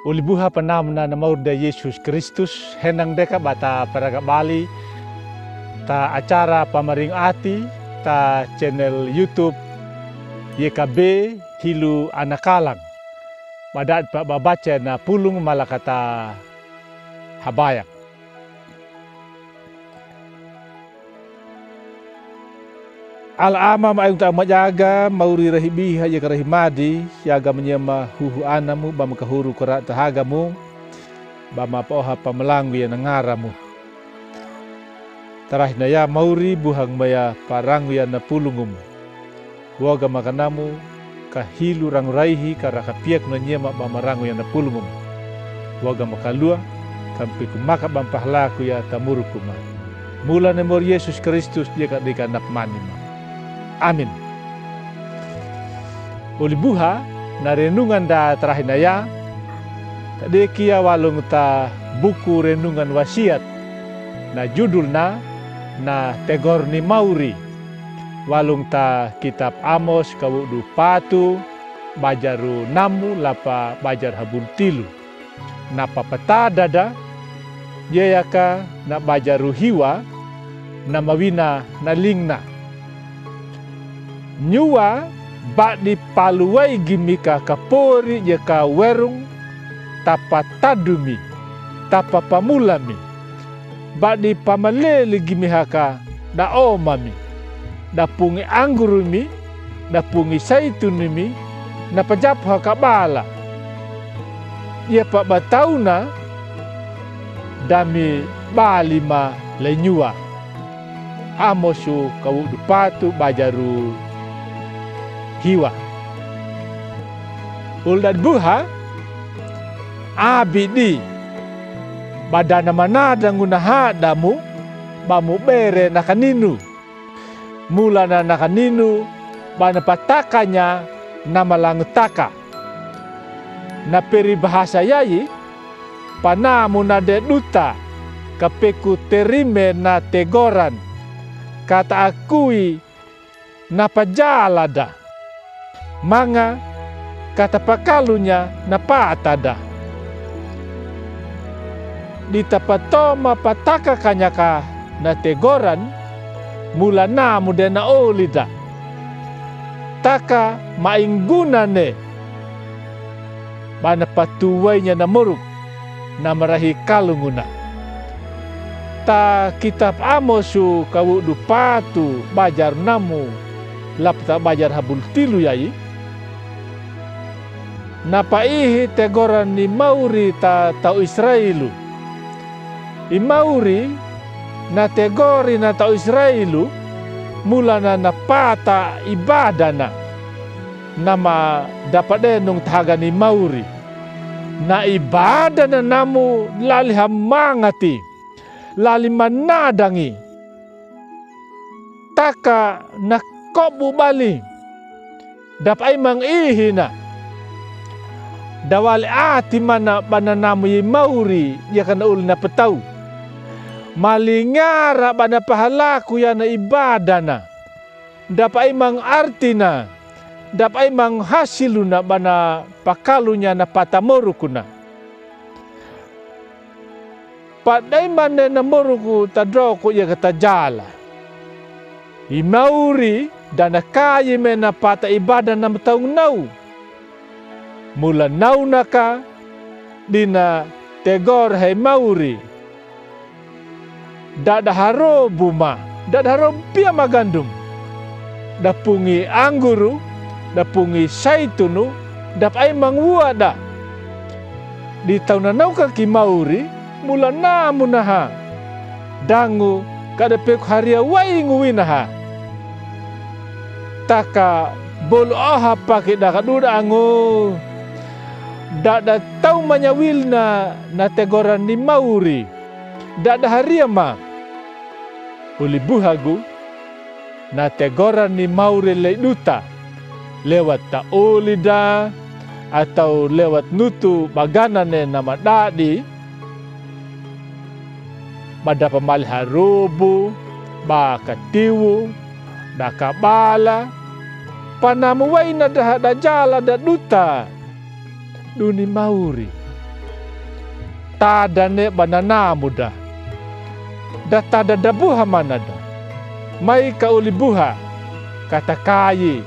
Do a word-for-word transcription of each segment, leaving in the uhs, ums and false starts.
Oli buha panamna na mauri da Yesus Kristus, henang deka ba ta paraga bali ta acara Pamaringo Ati ta channel YouTube Y K B Hilo Anakalang. Ba da'di pa ba baca na pulung mala ka ta habayang. Ala Ama, ma aing ta majaga, mauri rahi biha, ya ka rahi madi, yaga manyema huhu anamu, ba ma kahuru kara ta hagamu, ba ma paoha pamalangu ya na ngaramu. Tarahi na ya mauri buhang maya parangu ya na pulungumu. Waga ma kanamu ka hilo rangu raihi ka raka piyaku na nyema ba marangu ya na pulungumu. Waga ma kalua ka mpiku maka ba mpahalaku ya ta muruku ma. Mula na mori Yesus Kristus dia ka deka na pamani ma. Amin. Oli buha na renungan da tarahi na ya ta deki ya walung ta buku renungan Wasiat. Na judulna na tegor ni mauri. Walung ta kitab Amos kawudu patu, bajaru namu lapa bajaru habulu tilu. Na papatada da, dia ya ka na bajaru hiwa, na mawina na lingna. Nyuwa badi paluwai gimi ka kapori dia ka werung, tapatadumi, tapapamulami. Badi pamaleli gimi ha ka da omami, da pungi anggurumi, da pungi saitunumi, na pajapu ha ka bala. Dia pa ba tauna da mi bali ma lanyuwa. Amosu kawudu patu bajaru hiwa. Ulu da'di buha, abidi ba da na manada nguna hadamu, ba mu bere na kaninu. Mula na na kaninu, ba na patakanya na malangtaka. Na peribahasa yayi, panamuna de duta, kapeku terime na tegoran, kata akui na pajala da. Manga kata pakalunya na pata da. Di tapatoma pataka kanyaka na tegoran, mula namu de na oli da. Taka ma inggunane, ba na patuwainya na moruk, na marahi kalunguna. Ta kitab Amosu kawudu patu bajar namu, lapa ta bajar habulu tilu yayi. Na paihi tegoran ni mauri ta tau Israelu. I mauri na tegori na tau Israelu, mula na na pata ibadana. Na ma dapa denung ta haga ni mauri. Na ibadana namu lali hamangati, lali manadangi. Taka na kobu bali. Dapa imang ihina. Dawali ati mana ba na namu i mauri, ya ka na uli na petau. Malingara ba na pahalaku ya na ibadana. Dapa imang artina, dapa imang hasiluna ba na pakalunya na pata morukuna. Padai mane na moruku tadroku ya ka tajala. I mauri da na kayi me na pata ibada na mataung nau. Mula nau naka dina tegor hai mauri. Dada harobu ma, dada harobu pia magandum. Da pungi angguru, da pungi saitunu, dapa imang wua da. Di tauna nau ka ki mauri, mula namu naha. Dangu kada peku haria waingu winaha. Taka bolu oha paki da ka duda angu. Dada tau manyawilna na tegoran ni mauri. Dada haria ma. Uli buhagu, na tegoran ni mauri lei duta. Lewat ta oli da, atau lewat nutu baganane na madadi. Ba dapa mali harobu, ba katiwu, da kabala. Panamu waina da dajala da duta. Duni mauri. Tadane ba nanamu da. Da tadada buha mana da. Mai ka uli buha, ka takayi,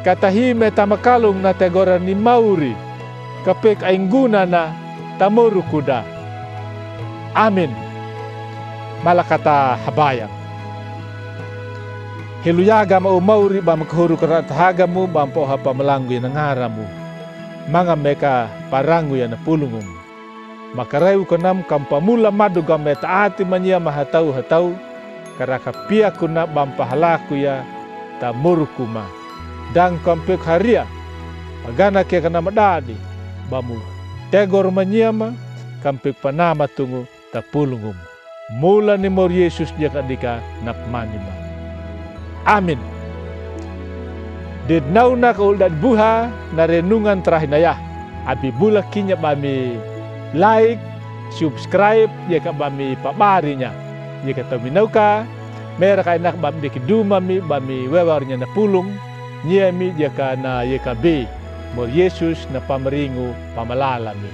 ka tahime tamakalung na tegoran ni mauri, ka pek aingguna na tamoruku da. Amin. Mala kata habayang. Helu yaga ma u mauri bam kahuru kara tahaga mu bam poha pamalanggu ya na ngara mu. Manga meka parangu ya na pulungum. Maka reu kanam kam pamula madu gam me taati mania ma hatau hatau, kara ka piaku na bam pahalaku ya tamoruku ma. Dang kam pek haria, pagana ke kanam dadi, bamu tegor mania ma, kam pek panama tungu tapulungum. Mula ni mor Yesus dia ka dika nap mani ma. Amin. Dednauna ka ul dad buha na renungan tarahi na ya. Abi bula kinya bami like, subscribe, dia ka bami pabari nya. Dia ka tominau ka, mera ka inak bami deki duma mi bami wewar nya na pulung, nya mi dia ka na ya ka be. Mor Yesus na pamaringu pamalala mi.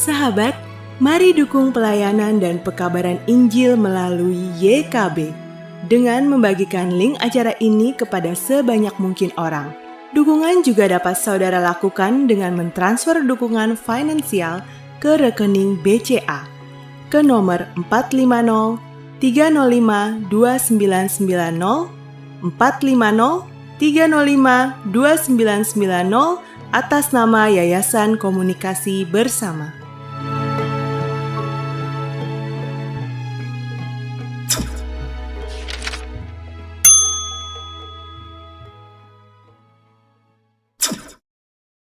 Sahabat, mari dukung pelayanan dan pekabaran Injil melalui Y K B dengan membagikan link acara ini kepada sebanyak mungkin orang. Dukungan juga dapat saudara lakukan dengan mentransfer dukungan finansial ke rekening B C A ke nomor empat lima nol tiga nol lima dua sembilan sembilan nol, empat lima nol tiga nol lima dua sembilan sembilan nol, atas nama Yayasan Komunikasi Bersama.